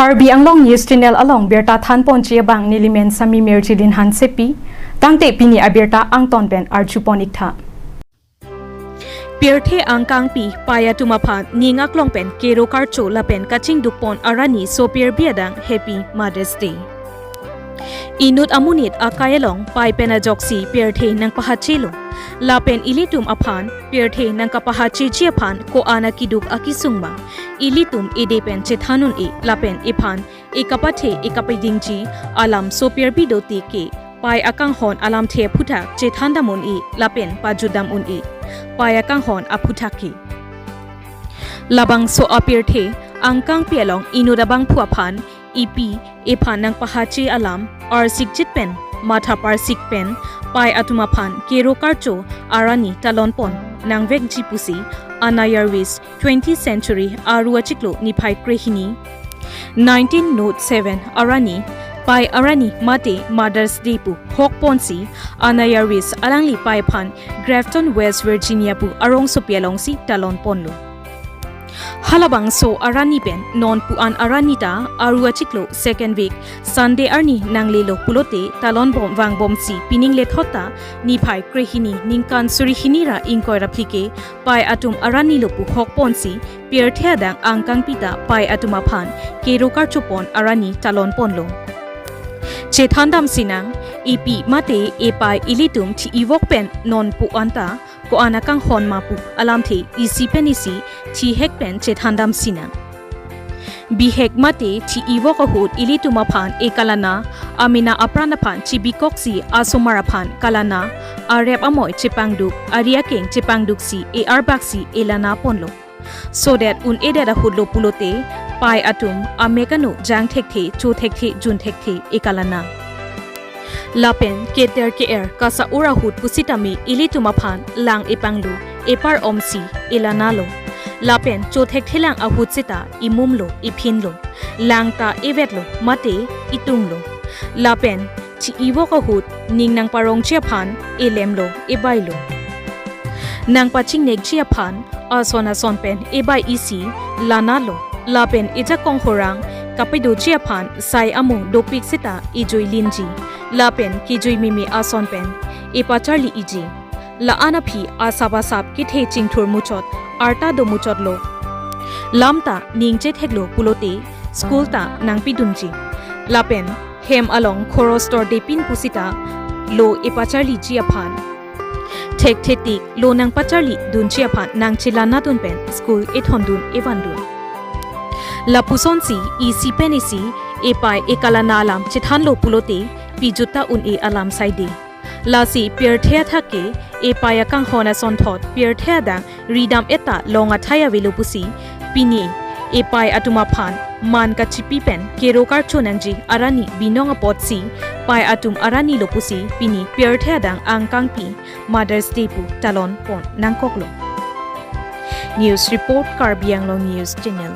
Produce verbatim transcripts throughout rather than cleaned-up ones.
Karbi Anglong News Channel along birta thanponji abang nelimen Sami Mirjilin Hansepi, tangte pini abirta angton pen arjupon iktha. Pirthe angkangpi pai atum aphan ning aklong pen kero karcho lapen kachingdukpon arani sopirbi adang Happy Mother's Day. Inut amonit akai along pai pen ajoksi pirthe nangpahachelo. Lapen ilitum aphan pirthe nangkapahacheji aphan ko-an akeduk akesung ma, ilitum ede pen chethan un-e lapen ephan ekapathe ekapidingji alam sopirbi dote ke pai akanghon alamthe aphuthak chethandam un-e lapen pajutdam un-e. Pai akanghon aphuthak ke. Labangso apirthe angkangpi along inut abangphu aphan epi ephan nangpahache alam arsikjit pen matha parsik pen pai atum aphan kero karcho arani talonpon nangvekji pusi Anayarvis twentieth Century Aru achiklo niphai krehini, nineteen nought seven arani, pai arani mate Mother's Day pu hokponsi Anayarvis alangli pai aphan Grafton, West Virginia pu arongsopi alongsi talonponlo. Halabangso arani pen non pu-an arani ta Aru achiklo second week Sunday arni nanglelo pulote talonbom vangbomsi pining lethot ta niphai krehini ningkan suri hini ra ingkoi ra phli ke pai atum aranilo pu hokponsi pirthe adang angkangpi ta pai atum aphan kero karchopon arani talonponlo. Chethandam sinang, epi mate epai ilitum thi-ivok pen non pu-an ta ko-an akanghon ma pu alamthe isi pen isi thihek pen chethandam sinang. Bihek mate thi-ivok ahut ilitum aphan ekalana, amena apran aphan chibikoksi asomar aphan kalana, arep amoi chepangduk, ari akeng chepangduksi e-arbaksi elanaponlo. Sodet un-edet ahutlo pulote pai atum amek ano jang thekthe, cho thekthe, jun thekthe ekalana. Lapen keter ke-er kasa-ur ahut pusitame ilitum aphan lang epanglo, epar omsi elanalo. Lapen cho thekthelang ahut seta emumlo, ephinlo. Lang ta evetlo, mate etunglo. Lapen thi-ivok ahut ning nangparongji aphan elemlo, ebailo. Nangpachingnekji aphan ason ason pen ebai isi lanalo. Lapen ejakong horang kapedoji aphan sai amo dopik seta ejui linji. Lapen kejui mimi ason pen epacharli iji. La-an aphi asap asap kethe chingthur muchot, arta do muchotlo. Lam ta ning chetheklo pulote school ta nangpidunji. Lapen hem along khoros tordepin pusita lo epacharliji aphan. Thekthetik lo nangpacharli dunji aphan nangchelanadun pen school ethondun evandun. Lapusonsi isi pen isi epai ekalana alam chethanlo pulote pijut ta un-e alam saide. Lasi pirthe athak ke epai akanghon asonthot pirthe adang ridam-et ta long athai avelo pusi pini epai atum aphan man kachipi pen kero karcho nangji arani binong apotsi pai atum aranilo pusi pini pirthe adang angkangpi Mother's Day pu talonpon nangkoklo. News report, Karbi Anglong News Channel.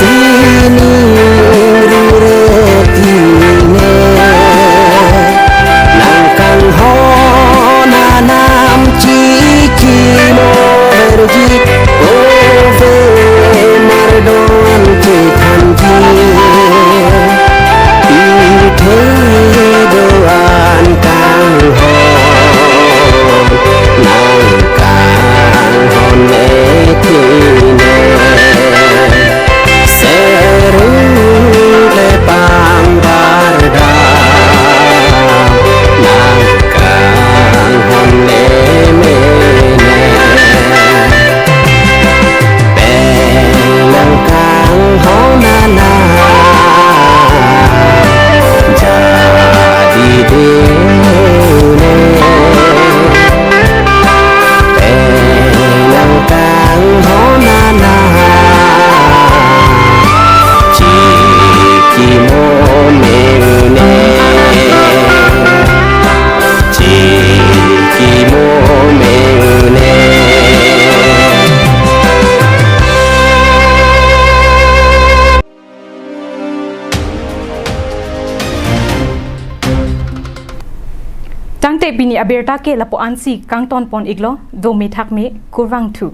Ini rure tine nangkanghon anam chikimo verjik ove mardon chethanji. Ithe do-an kanghon nangkanghon le tine. Seru le pangbarda nangkanghon le mene. Pen nangkanghon anam jadi dune. Pen nangkanghon anam chikimo mene. Chikimo mene. Tangte pini abirta ke lapu-ansi kangtonpon iklo, dome thakme, kurvangthu.